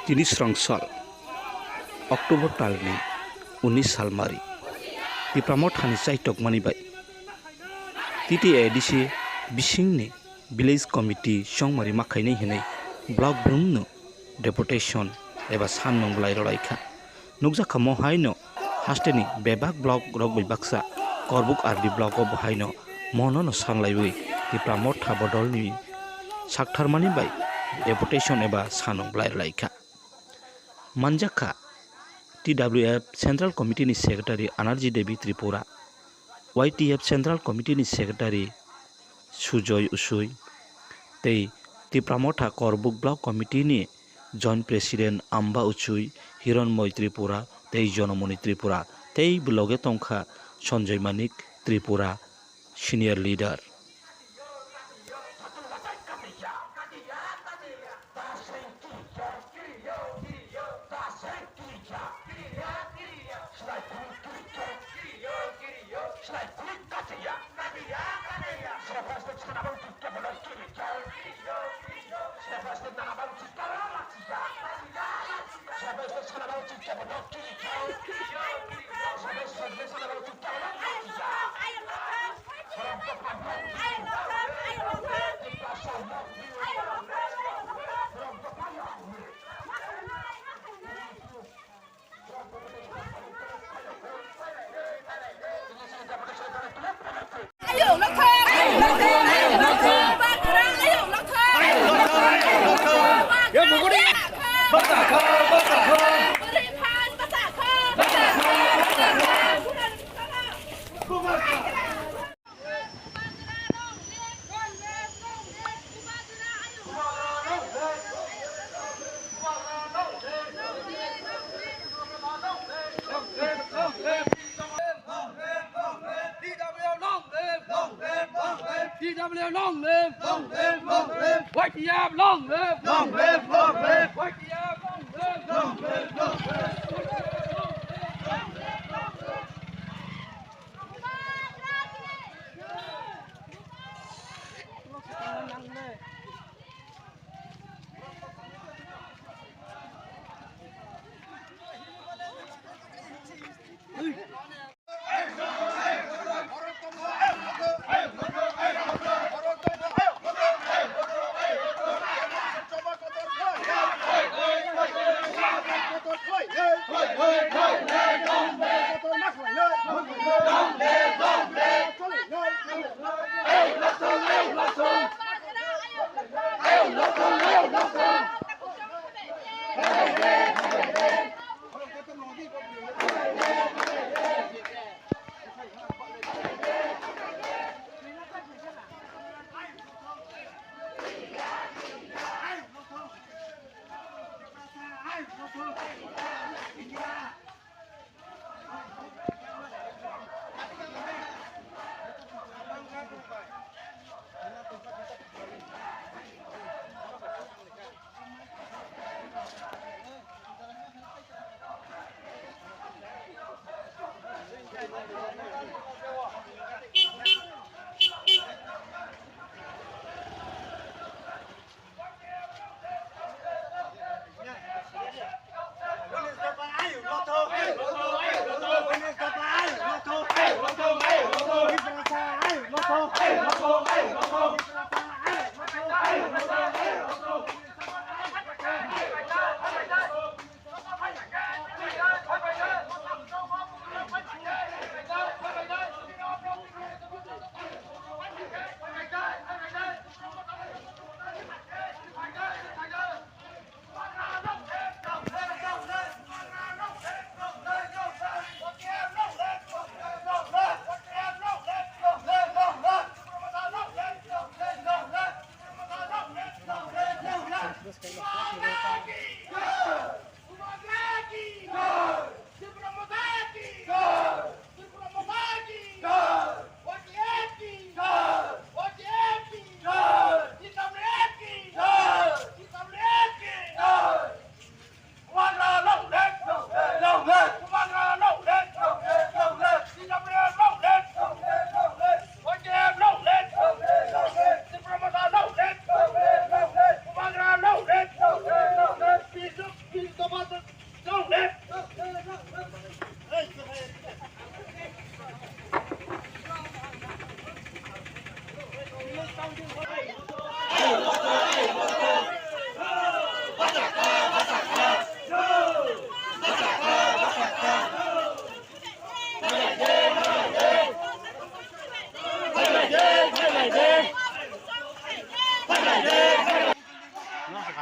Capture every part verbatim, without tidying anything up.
Tini srang sal, October talni unis salmari, Tipra Mothani chaitokmani bai T T A D C bisingni Village Committee chongmari makhainai hinwi block brumno deputation eba sanmung bwlai rwlaikha. Nukjakha mo haino hasteni bebak block rok bai baksa Korbuk R D block o bo haino mono no sanlaiwi Tipra Motha bodolni saktharmani bai deputation eba sanmung bwlai rwlaikha. Manjakha T W F Central Committee ni Secretary Anarji Devi Tripura, Y T F Central Committee ni Secretary Sujoy Usui tei Tipra Motha Korbuk Block Committee ni Joint President Amba Uchui, Hironmoi Tripura tei Jonomoni Tripura tei bwloge tongkha Sanjoy Manik Tripura, Senior Leader. T W long live! Long live, long live! Y T F long live! Long live, long live! Y T F long live! Long live, long live!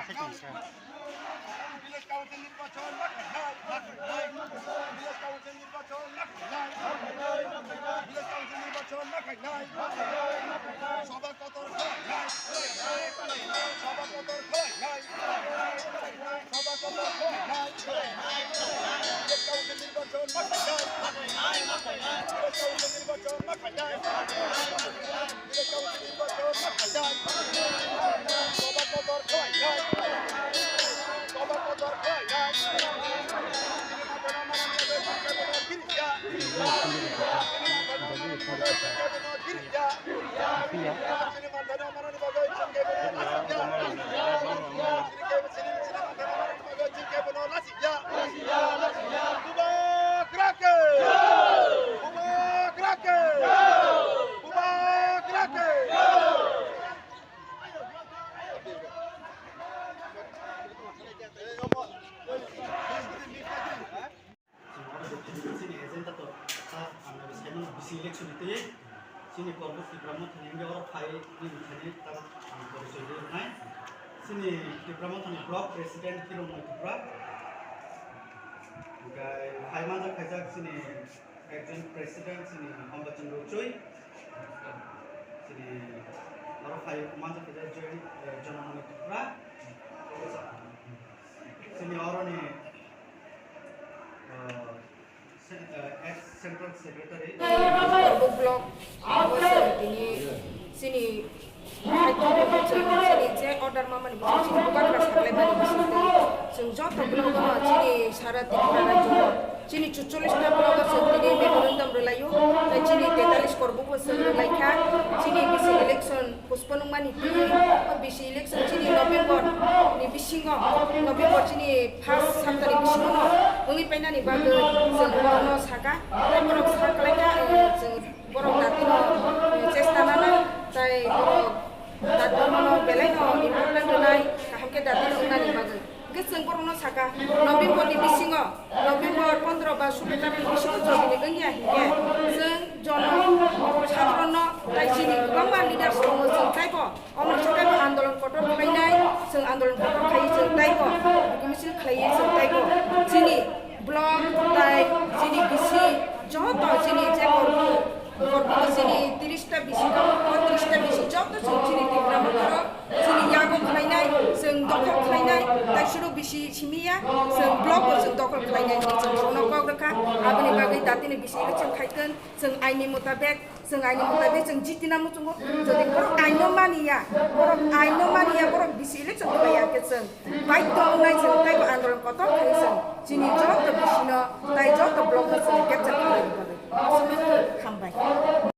Village Council নির্বাচন না খাইলাই, না খাইলাই। Village Council নির্বাচন না খাইলাই, না খাইলাই। Village Council নির্বাচন না খাইলাই, না খাইলাই। সভা কতর খাইলাই, খাইলাই। সভা কতর খাইলাই, খাইলাই। সভা কতর খাইলাই, খাইলাই। Village Council নির্বাচন না খাইলাই, না খাইলাই। Village Council নির্বাচন না খাইলাই, না খাইলাই। Bubagra ke! Bubagra ke! Bubagra ke! Chini agenda to, ah, ang saimano bisi election ni twi, chini Korbuk Tipra Mothani wngwi oro phai nini thani ta ang porichoi rwnai. Chini Tipra Mothani Block President Hironmoi Tipra. Hwnkhe phai manjak khaijak chini ekjon President chini Hombachandra Choi. Chini oro phai manjak khaijak Joy, eh, Jonamoni Tipra. Chini oroni, eh, se-, eh, ex Central Secretary. Korbuk Block, abo chwng tini chini, chini je order mamani bising chini bubagra saklaimani bising twi chwng joto block-o chini sara Tripura rajyo-o chini chutchollish ta block-o chwng tini memorandum rwlaio, tei chini tetalis Korbuk bo chwng rwlaikha, chini bisi election postpone wngmani twi, o bisi election chini November ni bisingo, November chini first saptani bisingono wngwi painani bagwi chwng borokno sakha, tei borok saklaikha, eh, chwng borok datino, eh, chesta nanai, tei borok datino belaino important rwnai, kaham khe datino wngnani bagwi. Hwnkhe chwng borokno sakha, November ni bisingo, November pondro ba sulo tarikh ni bisingo jodi ni wngya hinkhe, chwng jono sadharono tei chini kwbangma leaders tongo, chwng teibo omo chwng teibo andolon kotor khlainai, chwng andolon kotor khlaiwi chwng teibo misil khlaiwi chwng teibo chini block tei chini bisi joto chini je kormo, kormo chini tiris ta bisi tongo, o tiris ta bisi joto chwng chini Tipra Motharo chini yago khlainai, chwng dokhol khlainai, tei suru bisi simi ya, chwng block bo chwng dokhol khlainai hinwi chwng borokno kok rwkha. Aboni bagwi datino bisi election khaitwng, chwng aini mutabek, chwng aini mutabek chwng jitina muchungo. Jodi borok aino mani ya, borok aino mani ya, borok bisi election khlai ya khe chwng baidhyo wngnai, chwng teibo andolon kotor khlai chwng chini joto bisino tei joto blockno chwng capture khlaina bagwi. Aswkno hambai.